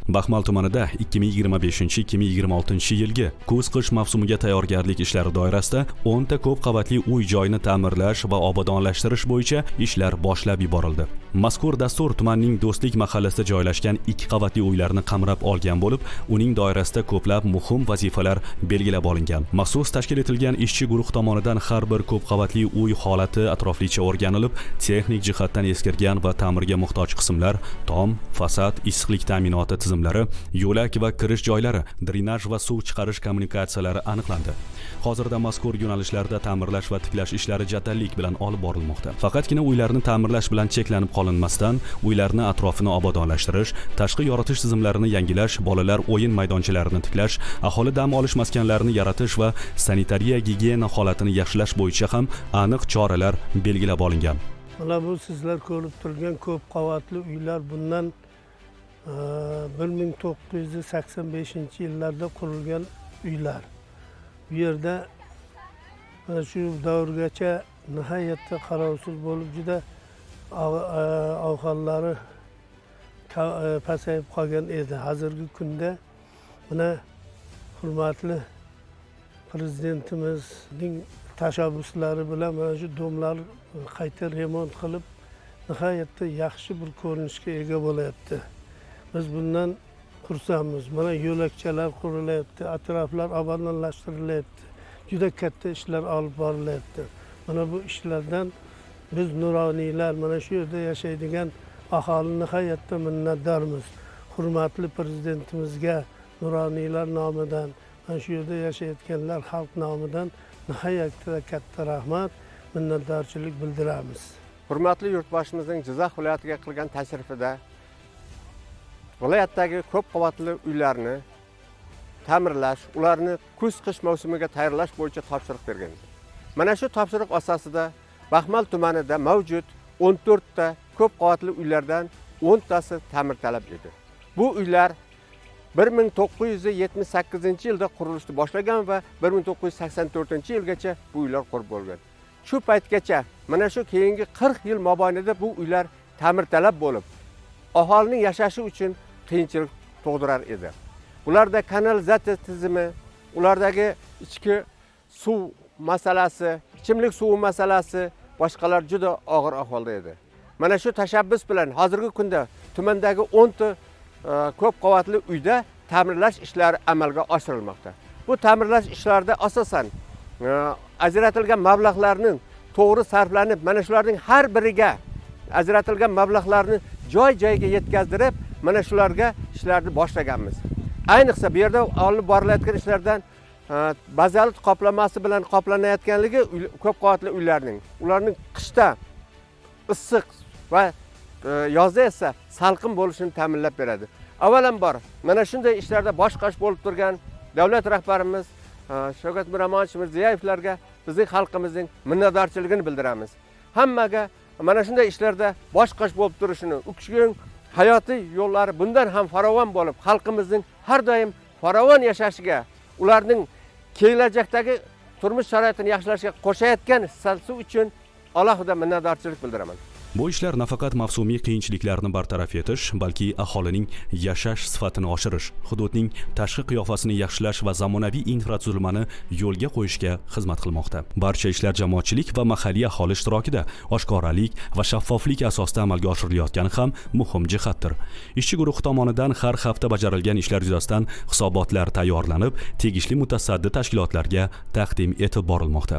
Baxmal tumanida 2025-2026 yilgi kuz-qish mavsumiga tayyorgarlik ishlari doirasida 10 ta ko'p qavatli uy joyini ta'mirlash va obodonlashtirish bo'yicha ishlar boshlab yuborildi. Mazkur dastur tumanning Do'stlik mahallasida joylashgan 2 qavatli uylarni qamrab olgan bo'lib, uning doirasida ko'plab muhim vazifalar belgilab olingan. Maxsus tashkil etilgan ishchi guruh tomonidan har bir ko'p qavatli uy holati atroflicha o'rganilib, texnik jihatdan eskirgan va ta'mirga muhtoj qismlar, tom, fasad, issiqlik ta'minoti tizimlari, yo'lak va kirish joylari, drenaj va suv chiqarish kommunikatsiyalari aniqlandi. Hozirda mazkur yo'nalishlarda ta'mirlash va tiklash ishlari jadallik bilan olib borilmoqda. Faqatgina uylarni ta'mirlash bilan cheklanib qolinmasdan, uylarni atrofini obodonlashtirish, tashqi yoritish tizimlarini yangilash, bolalar o'yin maydonchalarini tiklash, aholi dam olish maskanlarini yaratish va sanitariya gigiyena holatini yaxshilash bo'yicha ham aniq choralar belgilab olingan. Mana bu sizlar ko'rib turgan ko'p qavatli uylar bundan 1985 yillarda qurilgan uylar. Bu yerda mana shu davrgacha nihoyatda qarovsiz bo'lib, juda ahvollari pasayib qolgan edi. Hozirgi kunda mana hurmatli prezidentimizning tashabbuslari bilan mana shu дом lar qayta remont qilib, nihoyatda yaxshi bir ko'rinishga ega bo'lyapti. Biz bundan xursandmiz. Mana yo'lakchalar qurilyapti, atroflar obodonlashtirilyapti, juda katta ishlar olib borilyapti. Mana bu ishlardan biz, nuroniylar, mana shu yerda yashaydigan aholi nihoyatda minnatdormiz. Hurmatli prezidentimizga nuroniylar nomidan, mana shu yerda yashayotganlar, xalq nomidan nihoyatda katta rahmat, minnatdorchilik bildiramiz. Hurmatli yurtboshimizning Jizzax viloyatiga qilgan tashrifida viloyatdagi ko'p qavatli uylarni ta'mirlash, ularni kuz qish mavsumiga tayyorlash bo'yicha topshiriq bergan. Mana shu topshiriq asosida Baxmal tumanida mavjud 14 ta ko'p qavatli uylardan 10 tasi ta'mirtalab edi. Bu uylar 1978 yilda qurilishni boshlagan va 1984 yilgacha bu uylar qurib bo'lgan. Shu paytgacha, mana shu keyingi 40 yil mobaynida bu uylar ta'mirtalab bo'lib, aholining yashashi uchun qiyinchilik tug'dirar edi. Ularda kanalizatsiya tizimi, ulardagi ichki suv masalasi, ichimlik suvi masalasi, boshqalar juda og'ir ahvolda edi. Mana shu tashabbus bilan hozirgi kunda tumandagi 10 ta ko'p qavatli uyda ta'mirlash ishlari amalga oshirilmoqda. Bu ta'mirlash ishlarida asosan ajratilgan mablag'larning to'g'ri sarflanib, mana shularning har biriga ajratilgan mablag'larni joy joyiga yetkazdirib, mana shularga ishlarni boshlaganmiz. Ayniqsa, bu yerda olib borilayotgan ishlardan bazalt qoplamasi bilan qoplanayotganligi ko'p qavatli uylarning, ularning qishda issiq va yozda esa salqin bo'lishini ta'minlab beradi. Avvalambor, mana shunday ishlarda bosh qosh bo'lib turgan davlat rahbarimiz Shavkat Miromonovich Mirziyoyevlarga bizning xalqimizning minnatdorchiligini bildiramiz. Hammaga mana shunday ishlarda bosh qosh bo'lib turishini, u kishining hayotiy yo'llari bundan ham farovon bo'lib, xalqimizning har doim farovon yashashiga, ularning kelajakdagi turmush sharoitini yaxshilashga qo'shayotgan hissasi uchun alohida minnatdorchilik bildiraman. Bu ishlar nafaqat mavsumiy qiyinchiliklarni bartaraf etish, balki aholining yashash sifatini oshirish, hududning tashqi qiyofasini yaxshilash va zamonaviy infratuzilmani yo'lga qo'yishga xizmat qilmoqda. Barcha ishlar jamoatchilik va mahalliy aholi ishtirokida oshkoralik va shaffoflik asosida amalga oshirilayotgani ham muhim jihatdir. Ishchi guruh tomonidan har hafta bajarilgan ishlar yuzasidan hisobotlar tayyorlanib, tegishli mutasaddi tashkilotlarga taqdim etib borilmoqda.